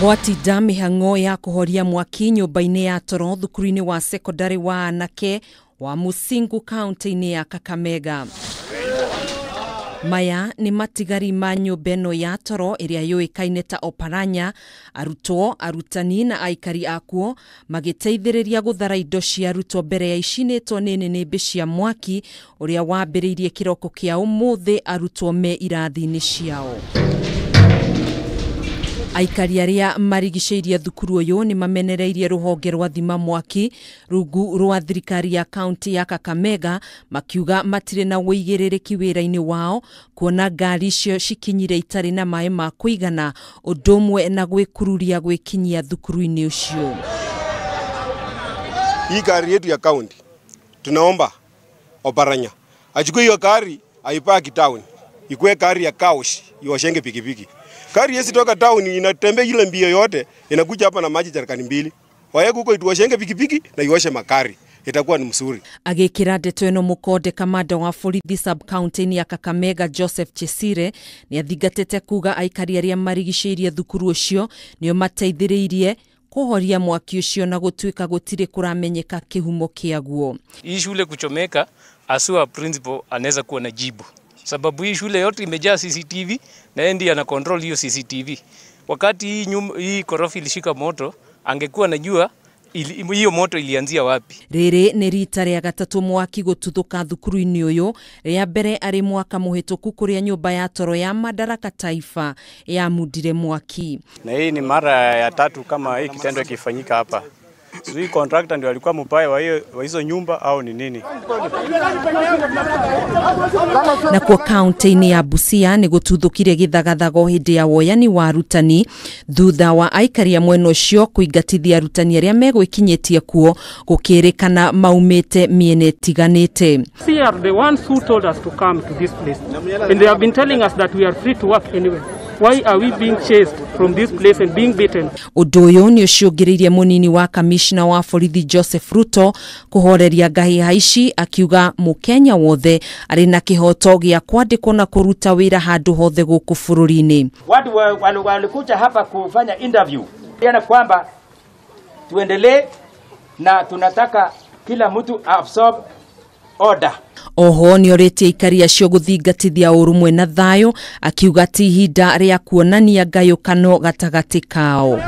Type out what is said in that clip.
Gwatinda mĩhang'o ya kũhoria mwaki nyũmba-inĩ ya toro thukuru-inĩ wa sekondari wa anake wa Musingu kaunti-inĩ ya Kakamega. Maya nĩ matigari ma nyũmba ĩno ya toro ĩrĩa yũĩkaine ta Oparanya. Arutwo, arutani na aikari akuo magĩteithĩrĩria gũthara indo cia arutwo mbere ya icinĩtwo nĩ nĩnĩmbĩ cia mwaki ũrĩa wambĩrĩirie kĩroko kĩa ũmũthĩ arutwo me irathi-inĩ ciao. Aikari arĩa marigicĩirie thukuru ũyũ nĩ mamenereirie rũhonge rwa thima mwaki rungu rwa thirikari ya kaunti ya Kakamega, makiuga matirĩ na ũigĩrĩrĩki wĩra-inĩ wao kuona ngari icio cikinyire itarĩ na maĩ ma kũigana, ũndũ ũmwe na gwĩkururia gwĩkinyia thukuru-inĩ ũcio. Hii gari yetu ya kaunti tunaomba Oparanya achukue hiyo gari aipaki town, ikuwe gari ya kaush iwashenge pikipiki. Gari yesi toka town inatembea ile mbio yote inakuja hapa na maji jerikani mbili. Waye huko ituwashenge pikipiki na iwashe makari, itakuwa ni mzuri. Agĩkĩra ndeto ĩno mũkonde, kamanda wa borithi sub county ya Kakamega Joseph Chesire nĩ athingatĩte kuga aikari arĩa marigicĩirie thukuru ũcio nĩo mateithĩrĩirie kũhoria mwaki ũcio na gũtuĩka gũtirĩ kũramenyeka kĩhumo kĩaguo. Hii shule kuchomeka, asua principal anaweza kuwa na jibu, sababu hii shule yote imejaa CCTV na yeye ndiye ana control hiyo CCTV. Wakati hii nyumba hii korofi ilishika moto, angekuwa anajua hiyo moto ilianzia wapi. Rĩrĩ nĩ rita rĩa gatatũ mwaki gũtuthũka thukuru-inĩ ũyũ, rĩa mbere arĩ mwaka mũhĩtũku kũrĩa nyũmba ya toro ya Madaraka Taifa yamundire mwaki. Na hii ni mara ya tatu kama hii kitendo kifanyika hapa. Sijui contractor ndio alikuwa mbaya wa hizo nyumba au ni nini. Na kwa kaunti-inĩ ya Busia nĩ gũtuthũkire gĩthagathago hĩndĩ ya woyani wa arutani thutha wa aikari a mwena ũcio kũingatithia arutani arĩa megwĩkinyĩtie kuo gũkĩrĩkana maumĩte mĩena ĩtiganĩte. They are the ones who told us to come to this place, and they have been telling us that we are free to work anywhere. Why are we being chased from this place and being beaten? Ũndũ ũyũ nĩ ũcũngĩrĩirie mũnini wa kamishna wa borithi Joseph Ruto kũhoreria ngahĩha ici, akiuga mũkenya wothe arĩ na kĩhoto gĩa kwandĩkwo na kũruta wĩra handũ hothe gũkũ bũrũri-inĩ. Watu walikuja hapa kufanya interview yana kwamba tuendelee na tunataka kila mtu absorb order. Oho nĩ orĩtie aikari acio gũthingatithia ũrũmwe na thayũ, akiuga ti ihinda rĩa kuonania ngayũkano gatagatĩ kao.